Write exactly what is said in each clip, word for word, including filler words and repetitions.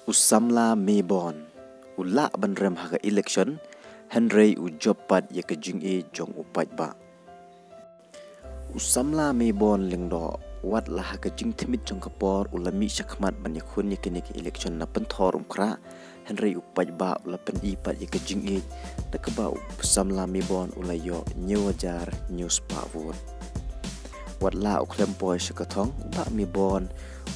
U samla Maybon u lah ban rem ha ka election, hynrei u jop pat ïa ka jingïeit jong u paidbah. U samla Maybon Lyngdoh, wat la ha ka jingthmit jong ka por u la mih shakhmat ban ïakhun ïa kane ka election na Pynthorumkhrah, hynrei u paidbah u la pyni pat ïa ka jingïeit da kaba u samla Maybon u la ïoh hynñiew hajar hynñiew spah vote. Wat la u khlem poi sha ka thong, u bah Maybon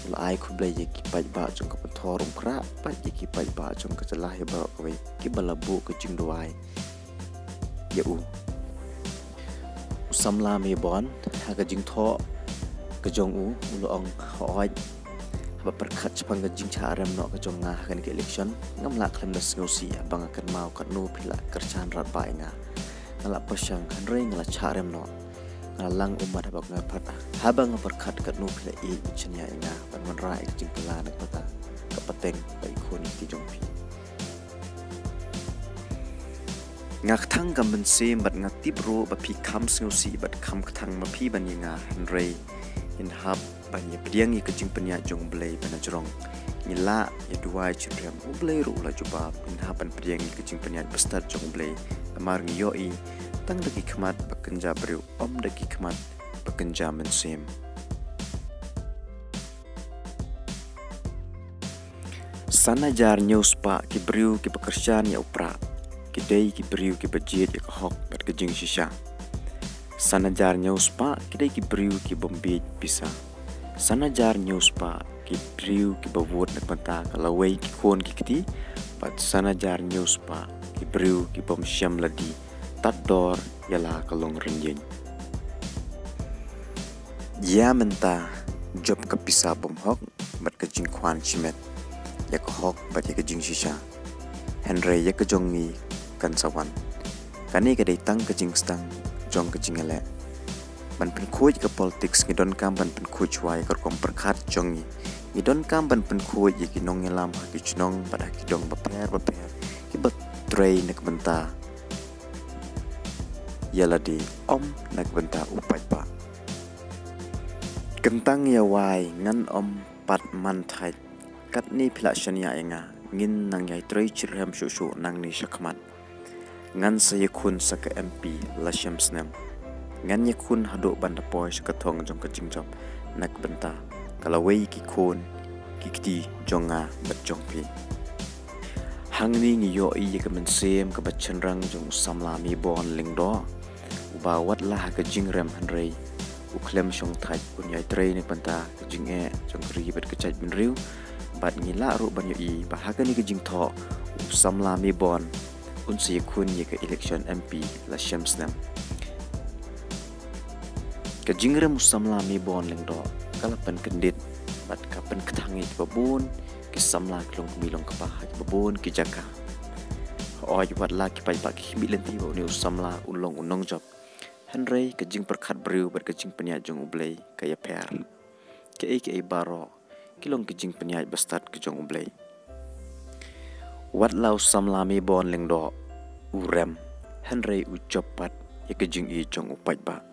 u la ai khublei ïa ki paidbah jong ka Pynthorumkhrah bad ïa ki paidbah jong ka jylla hi baroh kawei kiba la buh ka jingduwai ïa u. U samla Maybon ha ka jingthoh ka jong u u la ong, hooid, haba pyrkhat shaphang ka jingshah rem noh ka jong nga ha kane ka election, ngam lah khlem da sngewsih haba nga kynmaw katno phi la kyrshan radbah ïa nga. Nga la pyrshang hynrei nga la shah rem noh. Nga la lang ummat haba nga pyrkhat, haba nga pyrkhat katno phi la ïeit bad shaniah ïa nga ban wanrah ïa ka jingkylla na ka bynta ka pateng bad ki khun ki jong phi. Nga kthang ka mynsiem bad nga tip ruh ba phi kham sngewsih bad kham kthang ma phi ban ïa nga, hynrei ngin hap ban ïa pdiang ïa ka jingpynïaid jong U Blei ba na jrong. Ngi lah ïa duwai shynrem, U Blei ruh u la jubab. Ngin hap ban pdiang ïa ka jingpynïaid bastad jong U Blei, namar ngi ïohi tang da ki khmat ba kynja briew, ym da ki khmat ba kynja mynsiem. San hajar hynñiew spah ki briew kiba kyrshan ïa u Prah ki dei ki briew kiba jied ïa ka hok bad ka jingshisha. San hajar hynñiew spah ki dei ki briew ki bym bieit pisa. San hajar hynñiew spah ki briew kiba vote na ka bynta ka lawei ki khun ki kti, bad san hajar hynñiew spah ki briew ki bym shem lade tad dor ïa la ka long rynïeng. Ïa mynta jop ka pisa bymhok bad ka jingkhwan shimet ïa ka hok bad ïa ka jingshisha. Hynrei ïa ka jong ngi kan sa wan. Kane ka dei tang ka jingstang jong ka jingïaleh. Ban pynkhuid ka politics ngi donkam ban pynkhuid shuwa ïa ka rukom pyrkhat jong ngi. Ngi donkam ban pynkhuid ïa ki nongïalam ha ki shnong bad ha ki dong bapher bapher kiba trei na ka bynta ïa lade, ym na ka bynta u paidbah. Kyntang ïa wai, ngan ym pat man thait. Katne phi la shaniah ïa nga, ngin nang ïai trei shitrhem shuh shuh nangne shakhmat. Ngan sa ïakhun sa ka M P la shem snem. Ngan ïakhun haduh ban da poi sha ka thong jong ka jingjop na ka bynta ka lawei ki khun ki kti jong nga bad jong phi. Hangne ngi ïohi ïa ka mynsiem kaba shynrang jong u samla Maybon Lyngdoh, uba wat la ha ka jingrem hynrei u khlem shong thait, un ïai trei na ka bynta ka jingeh jong ka ri bad ka jaitbynriew. Bad ngi lah ruh ban ïohi ba ha kane ka jingthoh u samla Maybon un sa ïakhun ïa ka election M P la shem snem. Ka jingrem u samla Maybon Lyngdoh ka la pynkyndit bad ka pynkthang ïa kiba bun ki samla ki longkmie longkpa ha kiba bun ki jaka. Hooid, wat la ki paidbah ki khmih lynti ba une u samla u long u nongjop, hynrei ka jingpyrkhat briew bad ka jingpynïaid jong U Blei ka ïapher. Kaei kaei baroh ki long ki jingpynïaid bastad ki jong U Blei. Wat la u samla Maybon Lyngdoh u rem, hynrei u jop pat ïa ka jingïeit jong u paidbah.